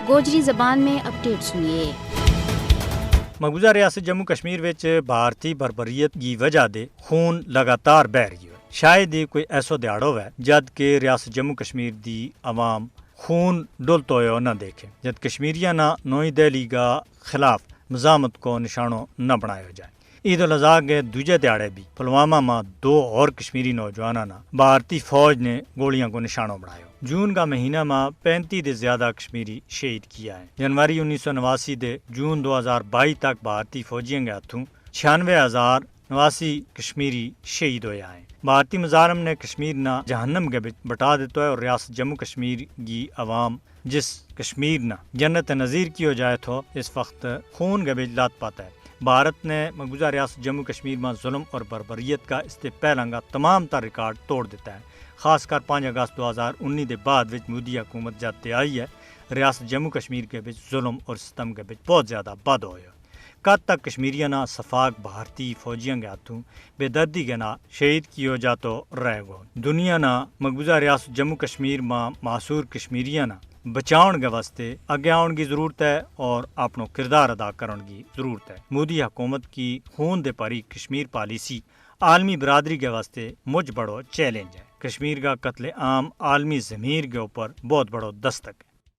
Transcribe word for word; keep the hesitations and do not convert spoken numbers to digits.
گوجری زبان میں اپڈیٹ سنیے۔ مقبوضہ ریاست جموں کشمیر وچ بھارتی بربریت کی وجہ دے خون لگاتار بہر گیو ہے۔ شاید یہ کوئی ایسو دیہاڑو ہے جد کہ ریاست جموں کشمیر دی عوام خون ڈلتو ہویو نہ دیکھے، جد کشمیریاں نا نوئی دہلی کا خلاف مزاحمت کو نشانو نہ بنایو جائے۔ عید الاضحی کے دوجے دیہاڑے بھی پلوامہ ما دو اور کشمیری نوجواناں نا بھارتی فوج نے گولیاں کو نشانو بنایو۔ جون کا مہینہ ما پینتی دے زیادہ کشمیری شہید کیا ہیں۔ جنوری انیس سو نواسی دے جون دو ہزار بائی تک بھارتی فوجیاں کے ہتھوں چھیانوے ہزار نواسی کشمیری شہید ہویا ہیں۔ بھارتی مظالم نے کشمیر نا جہنم کے بچ بٹا دیتو ہے اور ریاست جموں کشمیر کی عوام جس کشمیر نا جنت نظیر کیو جائے تھو، اس وقت خون کے بچ لت پت ہے۔ بھارت نے مقبوضہ ریاست جموں کشمیر ما ظلم اور بربریت کا اس تے پہلاں کا تمام تر ریکارڈ توڑ دیتا ہے۔ خاص کر پانچ اگست دو ہزار انی دے بعد وچ مودی حکومت جد تے آئی ہے، ریاست جموں کشمیر کے بچ ظلم اور ستم کے بچ بہت زیادہ بد ہویا۔ کد تک کشمیریاں نا سفاک بھارتی فوجیاں کے ہتھوں بے دردی کے نا شہید کیو جاتو رہ گو؟ دنیا نا مقبوضہ ریاست جموں کشمیر ما معصور کشمیریاں نا بچاؤن کے واسطے اگے آؤن کی ضرورت ہے اور اپنو کردار ادا کرن کی ضرورت ہے۔ مودی حکومت کی خون دے پری کشمیر پالیسی عالمی برادری کے واسطے مچ بڑو چیلنج ہے۔ کشمیر کا قتل عام عالمی ضمیر کے اوپر بہت بڑو دستک ہے۔